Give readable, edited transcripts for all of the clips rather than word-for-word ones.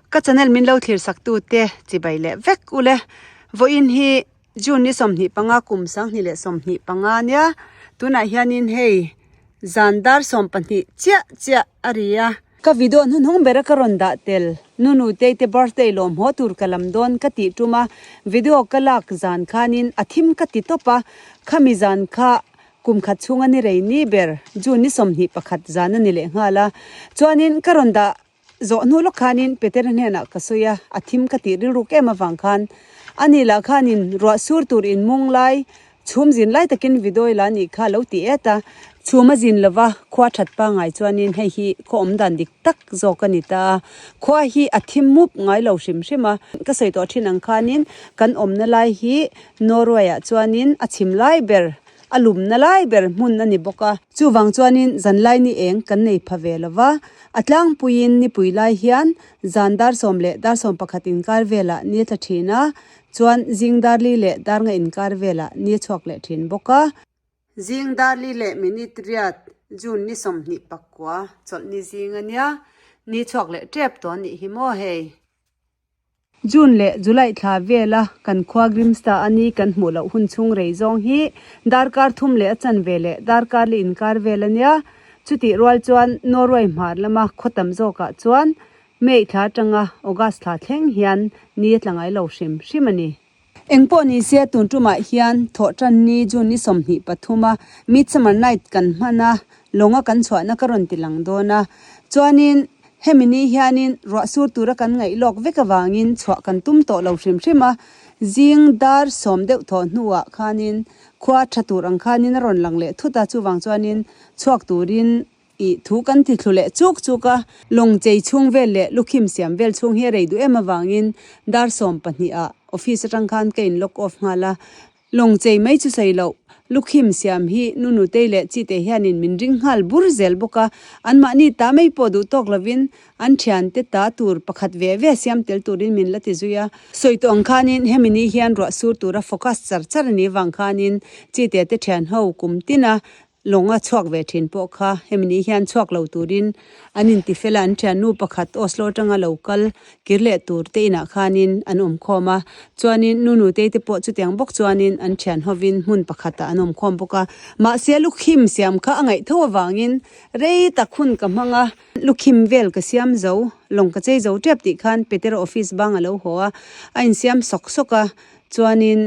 Ka channel min lo thlir sak tu te chibai leh vek ule. Vawiin hi June ni 25 kum 2025 ania. Tunah hianin hei zan dar 12 chiah chiah a ri a. Ka video hnuhnung bera ka rawn dah tel. Nunu tei te birthday lawm haw tur ka lam dawn ka tih tum a, video ka lak zan khanin a thim ka ti tawp a, khami zan kha kum khat chhung a ni rei ni ber, June ni 21 zan a ni leh nghal a. Chuanin ka rawn dah zawh hnu lawk khanin Petera hnenah ka sawi a, a thim ka tih rilruk em avang khan ani lah khanin ruah sur tur inmung lai Chhum zin lai takin vidawi la nih kha lo ti et a, chhum a zin lova khua that pangai chuanin hei hi khaw awm dan dik tak zawk a ni ta a, khua hi a thim mup ngai lo hrim hrim a, ka sawi tawh thin ang khanin kan awmna lai hi Norway ah chuanin a chhim lai ber a lumna lai ber hmun a ni bawk a, chuvang chuanin zanlai ni eng kan nei pha ve lova, a tlangpuiin nipui lai hian zan dar sawm leh dar sawm pakhat inkar velah ni a tla thin a, Chuan zing darli leh darnga inkar velah ni a chhuak leh thin bawk a. Zing darli leh minute riat June ni 29 chawlhni zing a nia, ni chhuak leh tep tawh a nih hi maw hei. June leh July thla vela kan khua Grimsta a ni kan hmuh loh hun chhung rei zawng hi darkar thum leh a chanve leh darkar li inkar vel a nia. Chutih rual chuan Norway hmar lama khaw tam zawkah chuan May thla atanga August thla thleng hian ni a tla ngai lo hrim hrim a ni. Engpawh ni se tun tumah hian thawhtan ni June ni 23 a Midsummer Night kan hman a, lawnga kan chhuahna ka rawn ti lang dawn a. Chuanin hemi ni hianin ruah sur tura kan ngaih lawk vek avangin chhuah kan tum tawh lo hrim hrim a, zing dar sawm deuh thawh hnuah khanin khua tha tur ang khanin a rawn lang leh thut a, chuvang chuanin chhuak turin I thu kan ti thlu leh chuk chuk a, lawng chei chhung vel leh lukhim siam vel chhung hi a rei duh em avangin dar 12 ah office atang khan ka in lock off nghal a, lawng chei mai chu sawi loh lukhim siam hi nu nutei leh chite hianin min ring nghal bur zel bawk a, anmahni ta mai pawh duh tawk lovin an thiante ta tur pakhat ve ve siam tel turin min la ti zui a, sawi tawh ang khanin hemi ni hian ruah sur tura focus char char a nih vang khanin chite te thian ho kum tina Lawng a chhuak ve thin pawh kha hemi ni hian chhuak lo turin an inti fel a, an thiannu pakhat Oslo atanga lo kal kir leh tur te inah khanin an awm khawm a, chuanin nu nutei te pawh chutiang bawk chuanin an thian hovin hmun pakhatah an awm khawm bawk a, mahse lukhim siam kha a ngaih tho avangin rei tak hun ka hmang a, lukhim vel ka siam zo, lawng ka chei zo tep tih khan Petera office bang a lo haw a, a insiam sawk sawk a, chuanin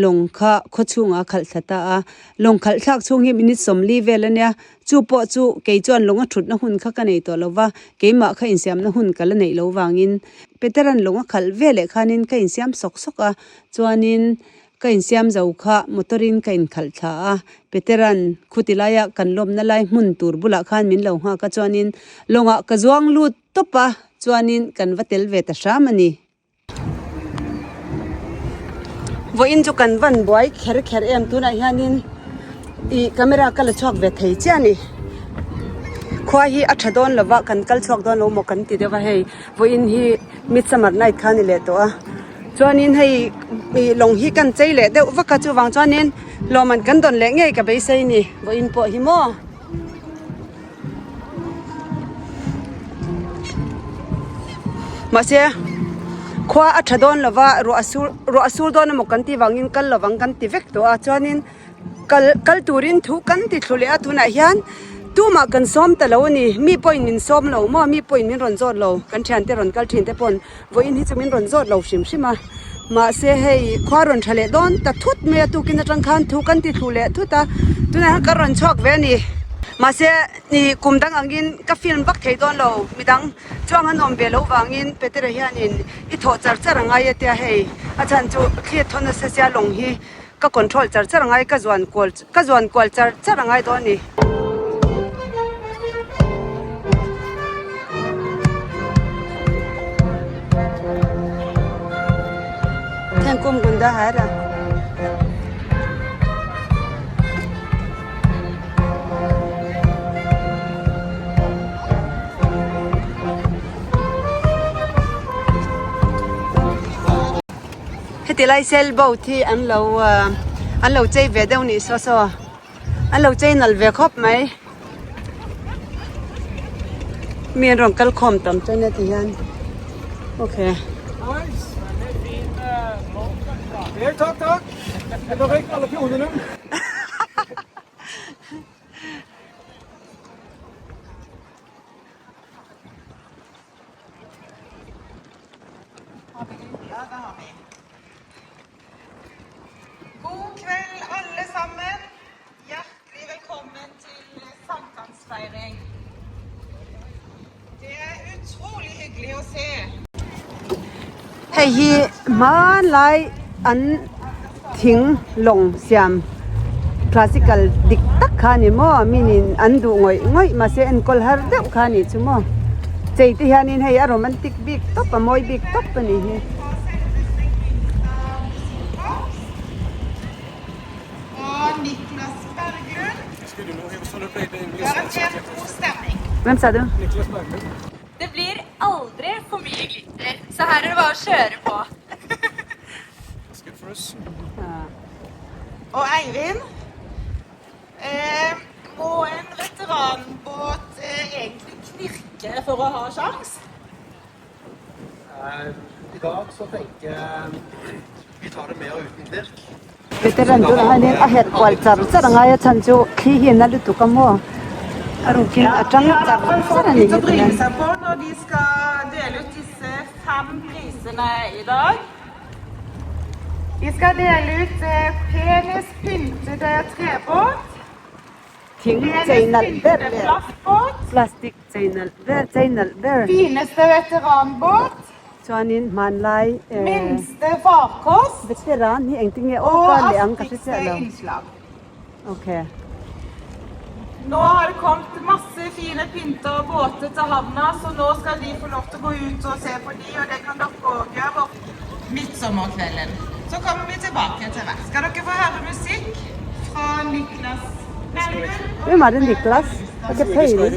Lawng kha khaw chhungah a khalh thla ta a, lawng khalh thlak chhung hi minute 40 vel a nia, chu pawh chu kei chuan lawng a thutna hun kha ka nei tawh lo va, keimah kha insiamna hun ka la neih lo vangin Petera'n lawng a khalh ve leh khanin ka insiam sawk sawk a, chuanin ka insiam zo kha motor-in ka inkhalh thla a, Petera'n khuti laia kan lawmna lai hmun tur bulah khan min lo nghak a, chuanin lawngah ka zuang lut tawp a, chuanin kan va tel ve ta hram a ni. Vawiin chu kan van buai kher kher em tunah hianin ih camera ka la chhuak ve thei chiah a ni khua hi a tha dawn lova kan kal chhuak dawn lo maw kan ti deuh a hei vawiin hi midsummer night kha a ni leh tawh a chuanin hei ih lawng hi kan chei leh deuh vak a chuvang chuanin lawmman kan dawn leh ngei ka beisei a ni vawiin pawh hi maw. Mahse khua a tha dawn lova ruah a sur ruah a sur dawn emaw kan tih vangin kal lovang kan ti vek tawh a chuanin kal kal turin thu kan ti thlu leh a tunah hian tumah kan sawm ta lo a ni mi pawhin min sawm lo maw mi pawhin min rawn zawt lo kan thiante rawn kal thin te pawn vawiin hi chu min rawn zawt lo hrim hrim a mahse hei khua rawn tha leh dawn ta thut mai a tukin atang khan thu kan ti thlu leh thut a tunah hian kan rawn chhuak ve a ni mahse ih kum dang angin ka film vak thei dawn lo midang chuang an awm ve loh vangin Petera hianin i thawh char char a ngai a tia hei a chhan chu thli a thaw nasa sia lawng hi ka control char char a ngai ka zuan kual ka zuan kual char char a ngai dawn a ni. Thenkum gunda har a. Heti lai sail boat hi an lo an lo chei ve deuh nih saw saw an lo chei nalh ve khawp mai mi an rawn kal khawm tam chuan heti hian. Okay. God kveld, alle sammen. Hjertelig velkommen til sankthansfeiring. Det er utrolig hyggelig å se. Hei hi hmanlai an thing lawng siam classical dik tak kha a ni maw minin an duh ngawih ngawih mahse enkawl har deuh kha a nih chu maw chei te hianin hei a romantic bik tawp a mawi bik tawp a nih hi. Hvem sa du? Det blir aldri for mye glitter, så her er det bare å kjøre på. Og Eivind, eh, må en veteranbåt eh, egentlig knirke for å ha sjans? I dag så tenker jeg vi tar det med og uten knirk. Veteran tunah hianin a herh kual char char a ngai a chhan chu thli hi a na lutuk a maw a rukin a tang Ja, i char hvert fall char folk a ni litt hi å bryne tunah. seg på når de skal dele ut disse fem prisene i dag. Vi skal dele ut eh, penis pyntede trebåt, Thing penis chei nalh ber pyntede leh plastbåt, plastic chei nalh ber chei nalh ber fineste veteranbåt, chuanin hmanlai eh minste farkost veteran hi engtin nge aw og ka leh ang ka hre artigste chiah lo innslag. okay. Nå har det kommet masse fine pynta båter til havna, så nå skal de få lov til å gå ut og se på de, og det kan dere òg gjøre. Midtsommerkvelden. Så kommer vi tilbake etter hvert. Skal dere få høre musikk fra Niklas Berglund. Hvem er det Niklas? Har ikke peiling.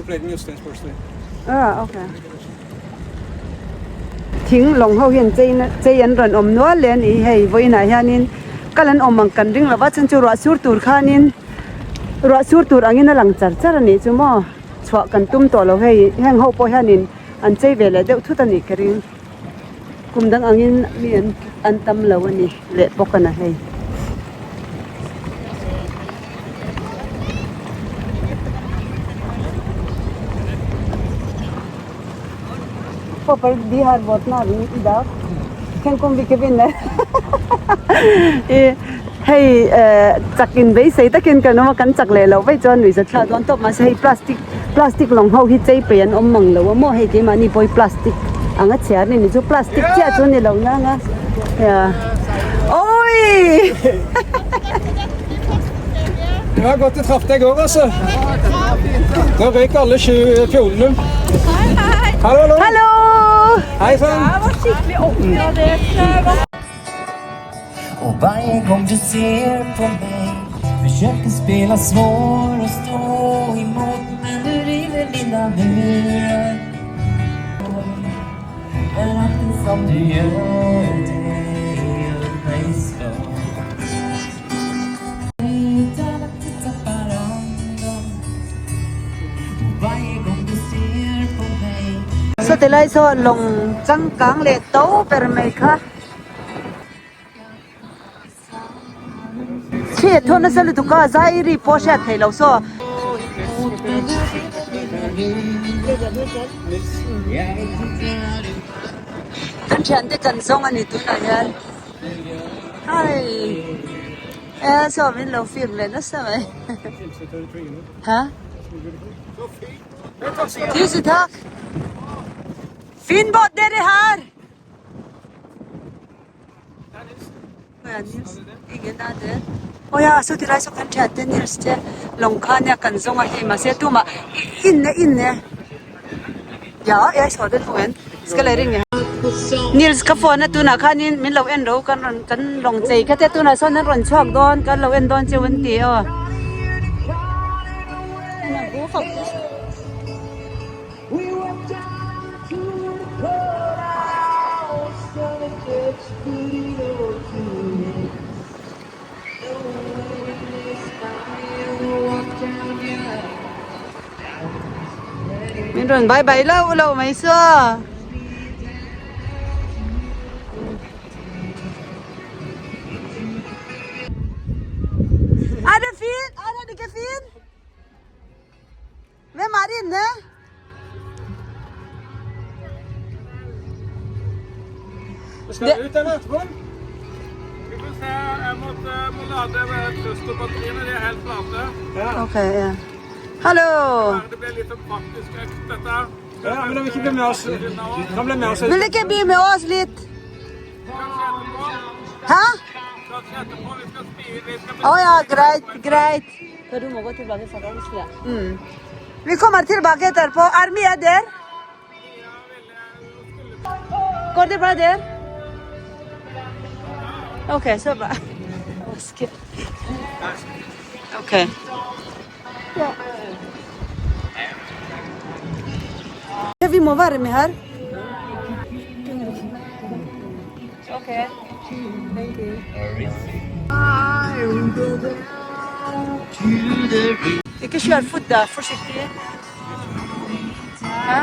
Ah, okay. Thing lawng ho hian chei na chei an rawn awm nual le a ni hei vawiinah hianin kal an awm ang kan ring lova chuan chu ruah sur tur khanin ruah sur tur angin a lang char char a nih chu maw chhuah kan tum tawh lo hei heng ho pawh hianin an chei ve leh deuh thut a nih ka ring kum dang angin mi an an tam lo a ni leh bawk a na hei. Popper de her båtene har vi i dag. Tenk om vi ikke vinner. I hei eh chak in beisei takin kan awm a kan chak leh loh vaih chuan nuihza thlak dawn tawp mahse hei plastic plastic lawng ho hi chei pei an awm mang lo a maw hei keimahni pawh hi plastic ang a chhiar ni ni chu plastic chiah chu a ni lo nang a awii. Det var godt jeg traff deg òg, altså. Da røyk alle sju fjolene. Hallo, hallo. Hallo! Hei sann. Og varje gång du ser på mig Försöker spela svår och stå emot Men du river dina murar Men allting som du gör det gör mig svag Utan att du tappar andan Och varje gång du ser på mig Saw ti lai saw lawng changkang leh to ber mai kha. Chhiat thawn nasa lutuk a zai ri pawh hriat theih loh saw. Kan thiante kan zawng a ni tunah hian hai e saw min lo film leh nasa mai ha Tusen takk Fin båt dere har! Aw ya saw tilai saw kan thian te Nils te lawng kha nia kan zawng a hei mahse tumah inne inne ya ai saw te thung en ska le ring Nils ka phone a tunah khanin min lo en ro kan rawn kan lawng chei kha te tunah sawn an rawn chhuak dawn kan lo en dawn cheu an ti aw. Min rawn bye bye lauh lauh mai chu a. Skal vi ut, eller etterpå? Vi får se. Jeg måtte, må lade clusterbatteriene. De er helt flate. Ok, ja. Hallo! Det ble litt sånn praktisk økt, dette her. Ja, men de vil ikke bli med oss. De blir med oss ut. Vil du ikke bli med oss litt? Kanskje etterpå. Hæ? Kanskje etterpå. Vi skal spise. Vi skal Å ja, greit, greit. Du må gå tilbake mm. Vi kommer tilbake etterpå. Er Mia der? Går det bra der? Ok, så bra. Ok. Ja. Vi må være med her. Ok. Thank you. Ikke kjør fort da, forsiktig. Hæ?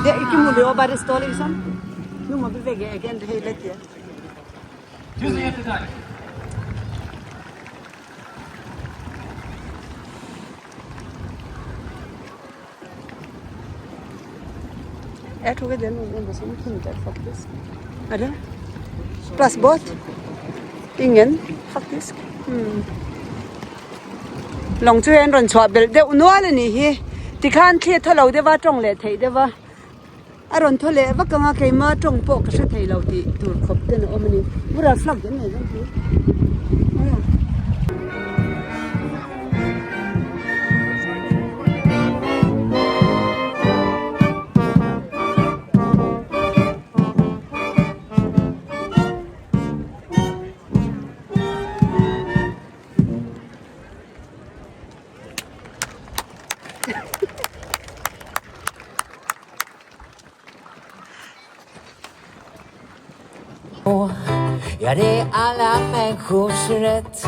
Det er ikke mulig å bare stå liksom. Du må bevege egentlig hele tida. Tusen hjertelig takk. Jeg tror ikke det er noen andre som pynter, faktisk. Er det? Plastbåt? Ingen, faktisk. Mm. Lawng chu hei an rawn chhuah belh deuh nual a nih hi. Tikhan thli a thaw lo deuh a, tawng leh theih deuh a. A rawn thaw leh vak ang a, keimah tawng pawh ka hre thei lo tih tur khawp ten a awm a ni. Mural flag te an nei dawn tih. Ja, det är alla människors rätt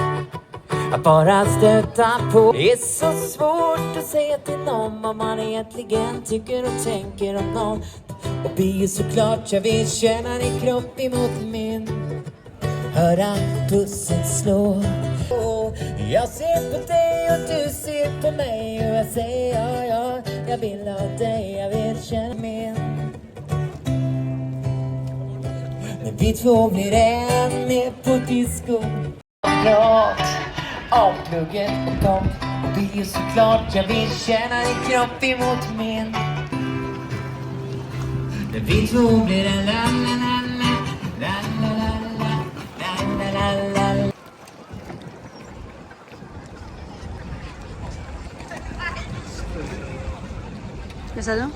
att bara stöta på. Det är så svårt att säga till någon vad man egentligen tycker och tänker om någon. Och det är såklart jag vill känna din kropp emot min. Höra pulsen slå. Och jag ser på dig och du ser på mig och jag säger ja, ja, jag vill ha dig, jag vill känna min. När vi två blir en med på disco. Prat om plugget och komp. Och det är såklart jag vill känna din kropp emot min. När vi två blir en la la la la la la la la la la la la. Hva sa du?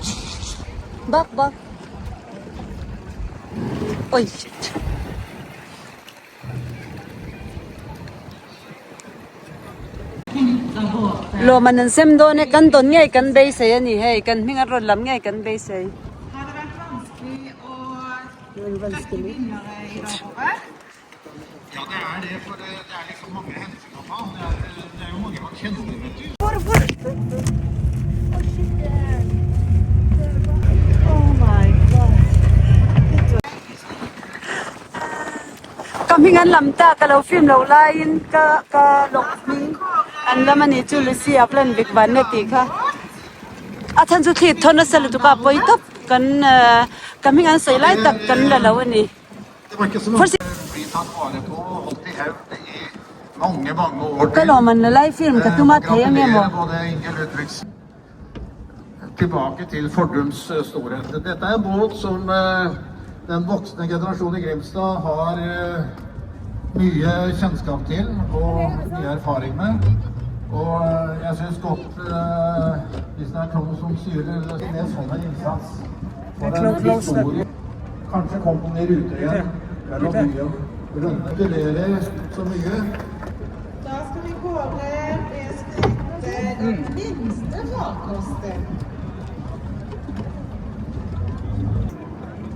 Bak, bak. Oi, shit. Lawm an sem dawn e, kan dawn ngei kan beisei a ni hei, kan hming an rawn lam ngei kan beisei. Har det vært vanskelig å trekke vinnere i dag, Håvard? Ja, det er det, for det er liksom mange hensyn å ta. Det er, det er jo mange man kjenner, vet du. Hvor, hvor? Oh my god. Ka hming an lam ta ka lo film lo laiin ka ka lawk hming an lam a ni chu Lucy a plan vek van na tih kha. A chhan chu thli thawn nasa lutuk a pawi tawp kan ka hming an sawi lai tak kan la lo a ni. Det var ikke så mange blir tatt vare på og holdt i hevd i mange, mange år Ka til. lawm an la lai film ka tuma thei ang em aw. Gratulerer både Inge Ludvigsen tilbake til fordums storhet. Dette er en båt som den voksne generasjonen i Grimstad har mye kjennskap til og mye erfaring med. Og jeg syns godt hvis det er Tom som styrer det sånn en innsats for en historie. Kanskje kom den i rute igjen mellom byen og Rønne. Gratulerer så mye. Da skal vi kåre det som heter den minste farkosten.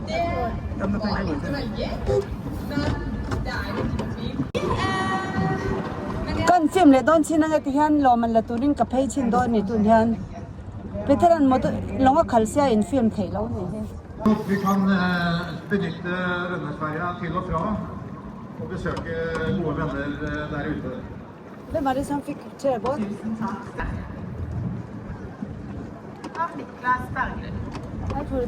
Det var litt å velge i, men det er jo ikke noe tvil. Kan film leh dawn chin anga ti hian lawm an la turin ka phei chin dawn a ni tun hian Peter an motor lawng a khal sia in film theih lo a ni hi. Vi kan benytte Rønnesferja til og fra og besøke gode venner der ute. Hvem er det som fikk trebåt? Tusen takk. Av Niklas Berglund. Nikumah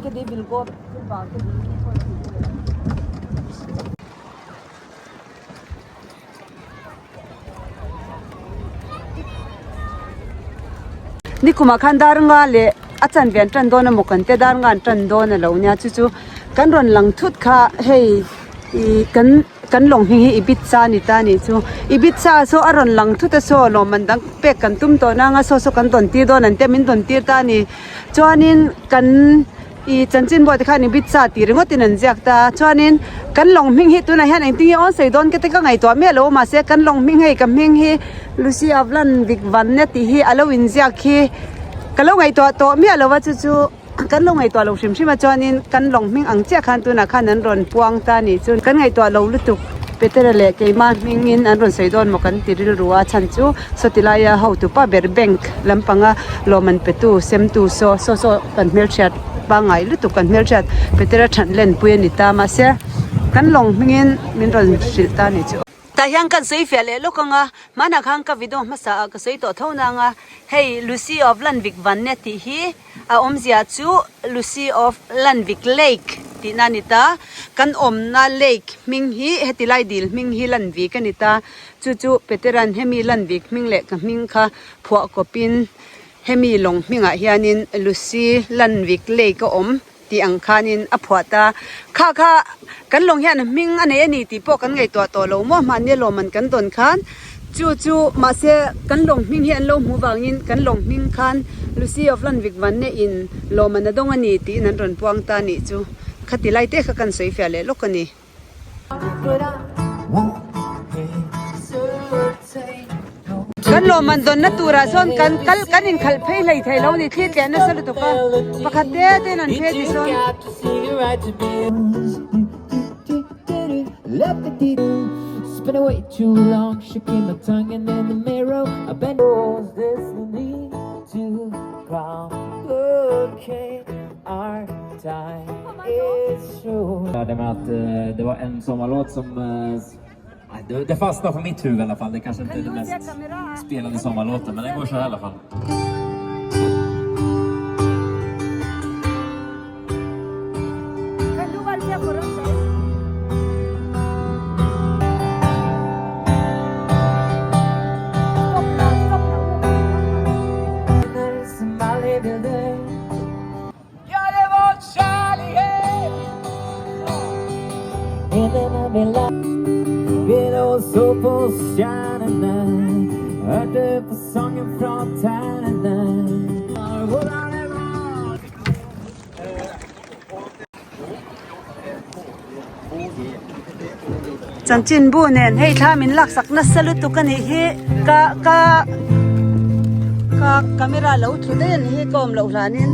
khan dar nga leh a chanve an tan dawn emaw kan tia dar nga an tan dawn a lo nia chu chu kan rawn lang thut kha hei ih kan kan lawng hming hi Ibiza a ni ta a nih chu Ibiza saw a rawn lang thut a saw lawmman dang pek kan tum tawh nang a saw saw kan dawn tir dawn an tia min dawn tir ta a ni chuanin kan. Ih chanchin buaite khan Ibiza tih ringawt in an ziak ta a, chuanin kan lawng hming hi tunah hian engtin nge awn sawi dawn ka ti ka ngaihtuah miah lo a mahse kan lawng hming hei ka hming hi Lucy Avlan Vik Vanne tih hi a lo inziak hi ka lo ngaihtuah tawh miah lo a chu chu kan lo ngaihtuah lo hrim hrim a chuanin kan lawng hming ang chiah khan tunah khan an rawn puang ta a nih chu kan ngaihtuah lo lutuk Petera leh keimah hmingin an rawn sawi dawn maw kan ti rilru a chhan chu sawti laia hotupa ber bank lampanga lawmman petu semtu saw saw saw kan hmelhriat pangngai lutuk kan hmelhriat Petera that lenpui a ni ta mahse kan lawng hmingin min rawn hrilh ta a ni chu. Tah hian kan sawi fiah leh lawk ang a, hmanah khan ka video hmasa ah ka sawi tawh tho nang a, hei Lucy of Landvik Vanne tih hi a awmzia chu Lucy of Landvik Lake tihna a ni ta, kan awmna lake hming hi heti lai dil hming hi Landvik a ni ta, chu chu Petera'n hemi Landvik hming leh ka hming kha phuah kawpin Hemi lawng hmingah hianin Lucy Lanvik Lake a awm tih ang khanin a phuah ta. Kha kha kan lawng hian hming a nei a ni tih pawh kan ngaihtuah tawh lo maw mahni lawmman kan dawn khan chu chu mahse kan lawng hming hi an lo hmuh vangin kan lawng hming khan Lucy of Lanvik Vanne in lawmman a dawng a ni tiin an rawn puang ta nih chu khati lai te kha kan sawi fiah leh lawk a ni. Kan lawmman dawnna turah sawn kan kal kan inkhalh phei hlei thei lo a ni thli tleh nasa lutuk a pakhat te ten an phei ti sawn. Det med att det var en sommarlåt som det fastnade på mitt huvud i alla fall. Det kanske inte är den mest spelade sommarlåten, men den går så här i alla fall. Chanchin bu nen hei thla min laksak nasa lutuk a nih hi ka ka ka camera lo thu daih a nih hi ka awm loh hlanin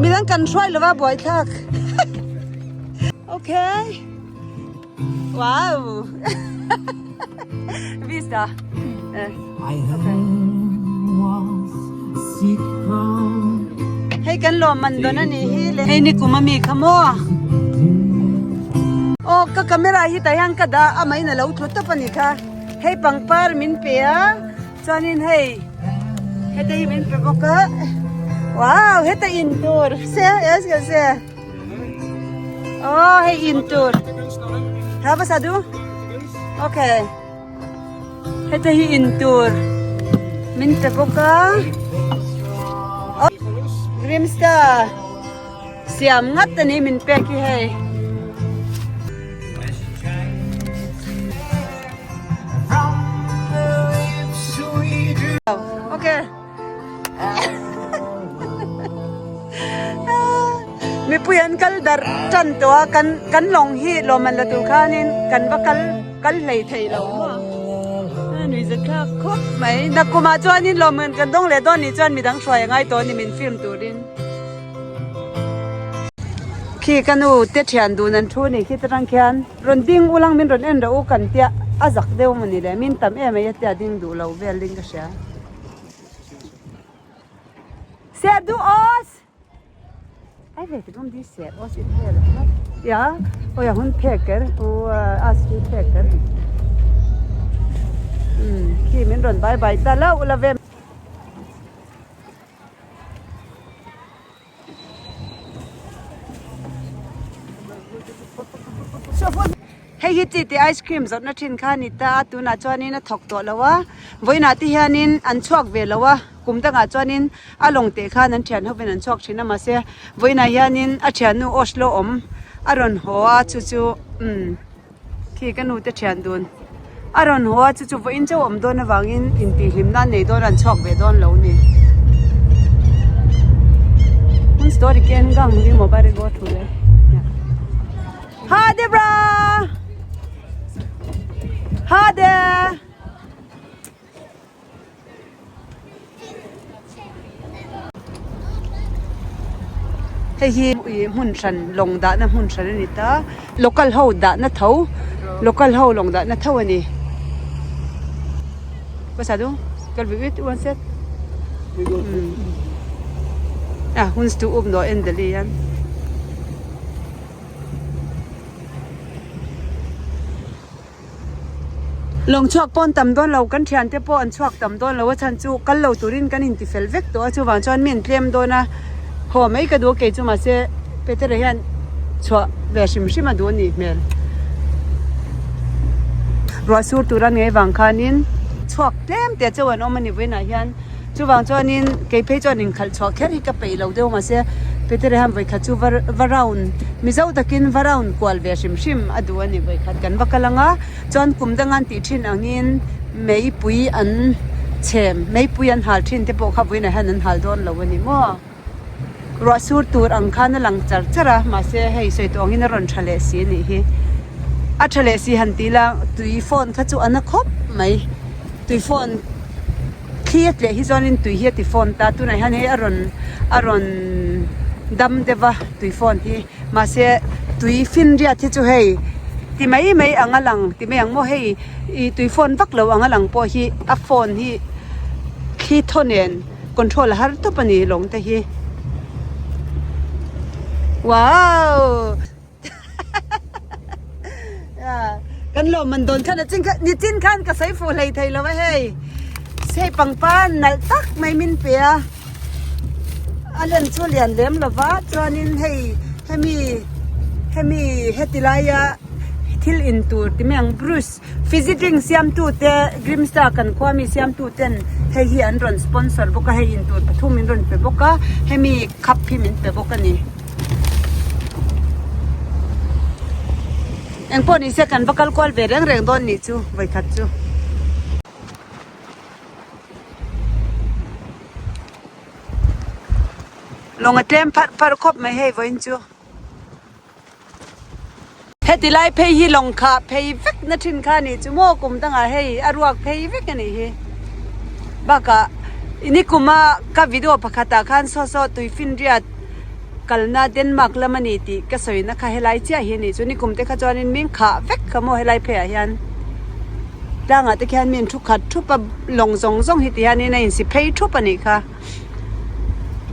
midang kan hruai lova buaithlak okay wow vista hei kan lawmman dawn a nih hi le hei ni kum ami kha maw aw ka camera hi tah hian ka dah a main a lo thu tawp a nih kha hei pangpar min pe a chuanin hei heta hi min pe bawk a wow heta in tur se se se aw hei in tur ha va sa du okay. Heta hi in tur min pe bawk a Grimstar siam ngat a ni min pek hi hei. Okay. Mipui an kal darh tan tawh a kan kan lawng hi lawm an la tur khanin kan va kal kal hlei thei lo maw a nui zet thlak khawp mai nakumah chuanin lawm an kan dawng leh dawn nih chuan midang hruai a ngai tawh a ni min film turin khi ka nu te thian dun an thu ni khi te tang khian rawn ding ulang min rawn en rawh u kan tia a zak deuh a mawni le min tam em mai a tia ding duh lo vel ding ka hria. Ser du oss? Jeg vet ikke om de ser oss i det hele tatt. Ja, og ja, hun peker, og Astrid peker. Khi min rawn bye bye ta hlauh lo ve. Hei hi chi tih ice cream zawrhna thin kha a ni ta a, tunah chuanin a thawk tawh lo a, vawiinah te hianin an chhuak ve lo a, kum dangah chuanin a lawng teh khan an thian hovin an chhuak thin a mahse vawiinah hianin a thiannu Oslo awm a rawn haw a chu chu umm khi ka nu te thian dun a rawn haw a chu chu vawiin chauh awm dawn avangin intihhlim nan nei dawn a an chhuak ve dawn lo a ni. Ha det bra! Ha det! Hei hi ih hmun hran lawng dahna hmun hran a ni ta local ho dahna tho local ho lawng dahna tho a ni. Hmasa du kal ve ut uansett a hun stu up nawh en delhi hian. Lawng chhuak pawn tam dawn lo kan thiante pawh an chhuak tam dawn lo a chhan chu kal lo turin kan inti fel vek tawh a chuvang chuan mi an tlem dawn a haw mai ka duh a kei chu mahse Petera hian chhuah ve hrim hrim a duh a nih hmel ruah sur tur a ngei vang khanin chhuak tlem te chauh an awm a ni vawiinah hian. Chuvang chuanin kei phei chuan inkhalh chhuah kher hi ka peih lo deuh mahse Peter-a hian vawikhat chu va va round Mizo takin va round kual ve hrim hrim a duh a ni vawikhat kan va kal ang a chuan kum danga an tih thin angin meipui an chhem meipui an hal thin te pawh kha vawiinah hian an hal dawn lo a ni maw ruah sur tur ang khan a lang char char a mahse hei sawi tawh angin a rawn tha leh si a nih hi a tha leh si han tih ila tui phone kha chu a na khawp mai tui phone. Thli a tleh hi chuanin tui hi a ti fawn ta, tunah hian hei a rawn a rawn dam deuh va tui fawn hi mahse tui finriat hi chu hei ti mai mai ang a lang ti mai ang maw hei ih tui fawn vak lo ang a lang pawh hi a fawn hi thli thaw nen control a har tawp a ni lawng te hi wow. Kan lawmman dawn khan a chin kha nichin khan ka sawi fuh hlei thei lo a hei hei pangpar nalh tak mai min pe a a len chu lian lem lo va chuanin hei hemi hemi heti laia thil in tur ti mai ang bruce fizzy drink siamtu te Grimstar kan khua mi siamtu ten hei hi an rawn sponsor bawk a hei in tur pathum min rawn pe bawk a hemi cup hi min pe bawk a ni. Engpawh ni se kan va kal kual ve reng reng dawn nih chu vawikhat chu. Lawng a tlem pharh pharh khawp mai hei vawiin chu. Heti lai phei hi lawng khah phei vek na thin kha nih chu maw kum dangah hei a ruak phei vek a nih hi. Bakah nikuma ka video pakhatah khan saw saw tuifinriat kalna Denmark lam a ni tih ka sawina kha helai chiah hi a nih chu nikum te kha chuanin min khah vek kha maw helai pheiah hian tlangah te khian min thu khat thup a lawng zawng zawng hi ti hianin a insi phei thup a nih kha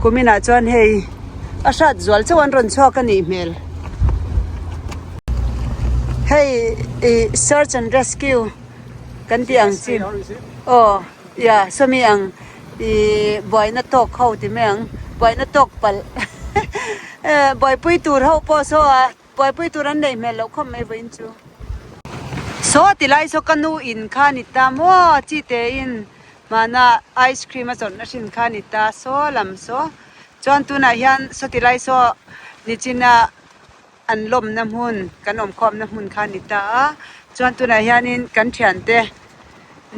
kuminah chuan hei a hrat zual chauh an rawn chhuak a nih hmel hei ih search and rescue kan tih ang chi aw ya sawmi ang. Ih buaina tawk ho ti mai ang, buaina tawk palh buaipui tur ho pawh saw a buaipui tur an neih hmel loh khawp mai vawiin chu. Saw ti lai saw ka nu in kha ni ta maw chi te in hmana ice cream a chawlhna hrin kha ni ta saw lam saw chuan tunah hian saw ti lai saw nichina an lawmna hmun kan awmkhawmna hmun kha a ni ta a chuan tunah hianin kan thiante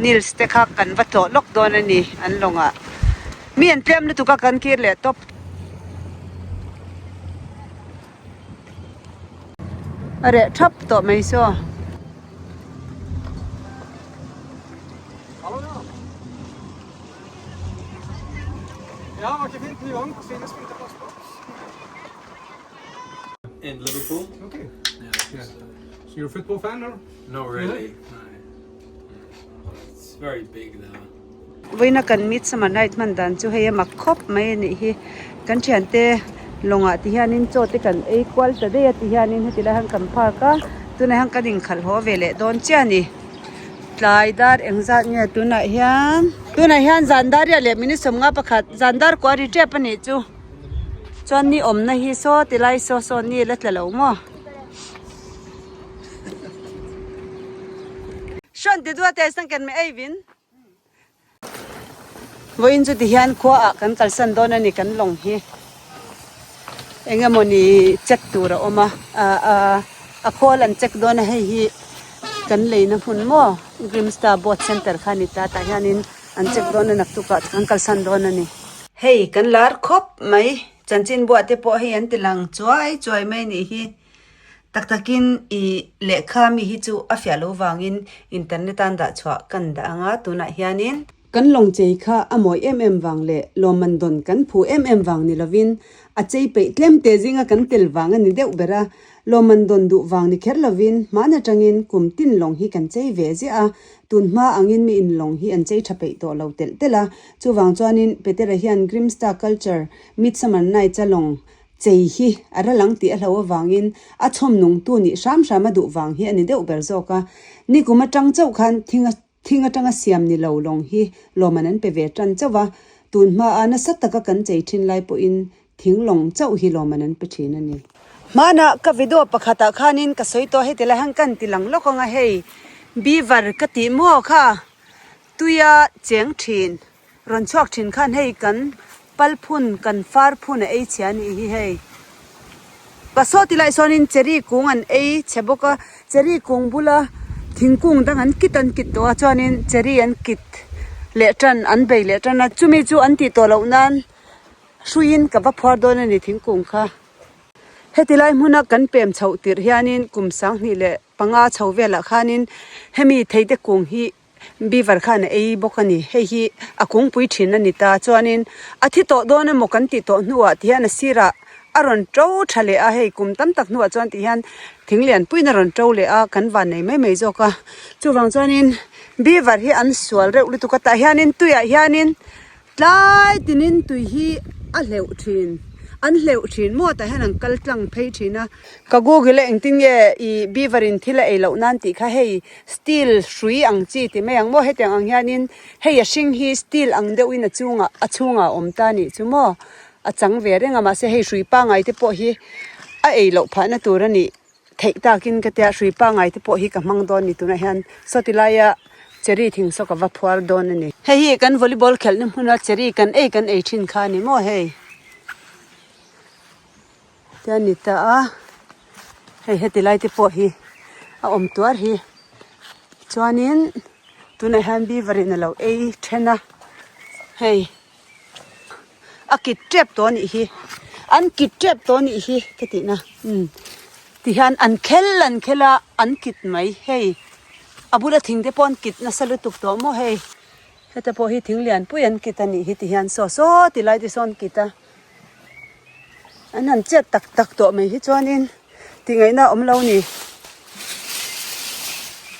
Nils te kha kan va tlawh lawk dawn a ni an lawngah mi an tlem lutuk a kan kir leh tawp. A reh thap tawh mai saw. In Liverpool. Okay. Yeah. Yeah. So you're a football fan or? Not really. No. It's very big though. Vawiina kan midsummer night hman dan chu hei a mak khawp mai a nih hi. Kan thiante lawngah ti hianin chaw te kan ei kual ta daih a ti hianin heti lai hian kan park a tunah hian kan inkhalh haw ve leh dawn chiah a ni. Tlai dar engzat nge tunah hian tunah hian zan dar riat leh minute 51 zan dar kua ri tep a nih chu. Chuan ni awmna hi saw ti lai saw saw ni la tla lo maw? Vente du at jeg snakker med Øyvind. Vawiin chu tihian khua ah kan kalsan dawn a ni kan lawng hi eng emawni check tur a awm a ah a khawl an check dawn a hei hi kan leina hmun maw Grimstar boat center kha a ni ta tah hianin an check dawn a naktuk ah kan kalsan dawn a ni. Hei kan lar khawp mai chanchin buah te pawh hei an ti lang chuai chuai mai a nih hi. Tak takin i lehkha mi hi chu a fiah lo vangin internet a an dah chhuah kan dah ang a, tunah hianin. Kan lawng chei kha a mawi em em vang leh lawmman dawn kan phu em em vang ni lovin a chei peih tlem te zinga kan tel vang a ni deuh ber a, lawmman dawn duh vang ni kher lovin hman atangin kum tin lawng hi kan chei ve ziah a, tun hma angin mi in lawng hi an chei tha peih tawh lo telh telh a, chuvang chuanin Petera hian Grimsta Culture Midsummer Nights-a lawng Chei hi a ral ang tih a hlo avangin a chhawm nungtu nih hram hram a duh vang hi a ni deuh ber zawk a. Nikum atang chauh khan thing thing atanga siam ni lo lawng hi lawmman an pe ve tan chauh a, tun hmaa nasa taka kan chei thin lai pawhin thing lawng chauh hi lawmman an pe thin a ni. Hmanah ka video pakhatah khanin ka sawi tawh heti lai han kan ti lang lawk ang a hei beaver ka tih maw kha tuia cheng thin. Rawn chhuak thin khan hei kan pal phun kan far phun a ei chhia a nih hi hei. Ka saw ti lai sawnin cherry kung an ei chhe bawk a, cherry kung bula thingkung dang an kit an kit tawh a chuanin cherry an kit leh tan an bei leh tan a chumi chu an tih tawh loh nan hruiin ka va phuar dawn a ni thingkung kha. Heti lai hmuna kan pem chhoh tirh hianin kum 25 chho velah khanin hemi theite kung hi Beaver khan a ei bawk a ni. Hei hi a kungpui thin a ni ta. Chuanin a thi tawh dawn emaw kan tih tawh hnuah ti hian a sirah a rawn to tha leh a, hei kum tam tak hnuah chuan ti hian thing lian puiin a rawn to leh a, kan van nei mai mai zawk a. Chuvang chuanin beaver hi an sual reuh lutuk a, tah hianin tuiah hianin Tlai tinin tui hi a hleuh thin, an hleuh thin maw tah hian an kal tlang phei thin a. Ka google a engtin nge i beaver in thil a ei loh nan tih kha hei steel hrui ang chi ti mai ang maw hetiang ang hianin hei a hring hi steel ang deuhin a chungah a chhungah a awm ta nih chu maw a chang ve reng a mahse hei hrui pangai te pawh hi a ei loh phahna tur a nih. Theih takin ka tia hrui pangai te pawh hi ka hmang dawn ni tunah hian sawti laia cherry thing saw ka va phuar dawn a ni. Hei hi kan volleyball khelhna hmuna cherry kan ei kan ei thin kha a ni maw hei tia ni ta a hei heti lai te pawh hi a awm tuar hi chuanin tunah hian beaver in a lo ei then a hei. A kit tep tawh anih hi an kit tep tawh anih hi ka tih na umm tihian an khel an khel a an kit mai hei a bula thing te pawh an kit nasa lutuk tawh maw hei heta pawh hi thing lian pui an kit anih hi tihian saw saw ti lai te sawn kit a an han chet tak tak tawh mai hi chuanin tih ngaihna a awm lo a ni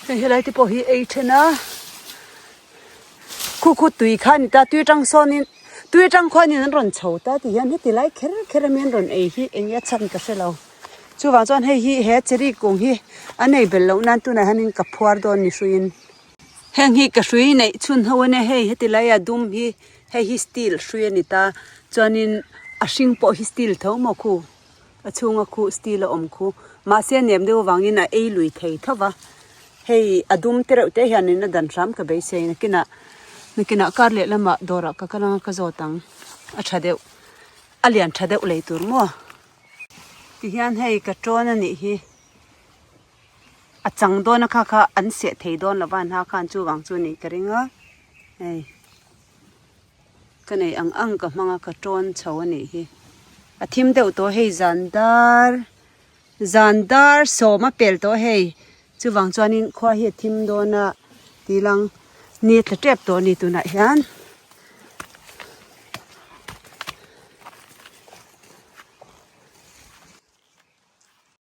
hei helai te pawh hi ei then a. Khu khu tui kha a ni ta, tui atang sawnin tui atang khuanin an rawn chho ta tih hian heti lai kher kher a mi an rawn ei hi eng nge a chhan ka hre lo. Chuvang chuan hei hi he cherry kung hi an ei belh loh nan tunah hianin ka phuar dawn ni hruiin. Heng hi ka hrui neih chhun ho a nia hei heti laia dum hi hei hi steel hrui a ni ta chuanin a hring pawh hi steel tho maw khu a chhunga khu steel a awm khu mahse nem deuh avangin a ei lui thei tho va hei a dum te reuh te hianin a dan hram ka beisei nakinah nakinah kar leh lamah dawrah ka kal anga ka zawt ang a tha deuh a lian tha deuh lei tur maw tihian hei ka tawn a nih hi a chang dawn a kha kha an seh thei dawn lo va an ha khan chuvang chu a nih ka ring a hei. Ka nei ang ang ka hmang a ka tawn chho a nih hi. A thim deuh tawh hei zan dar zan dar sawm a pel tawh hei chuvang chuanin khua hi a thim dawn a tih lang ni tla tep tawh a ni tunah hian.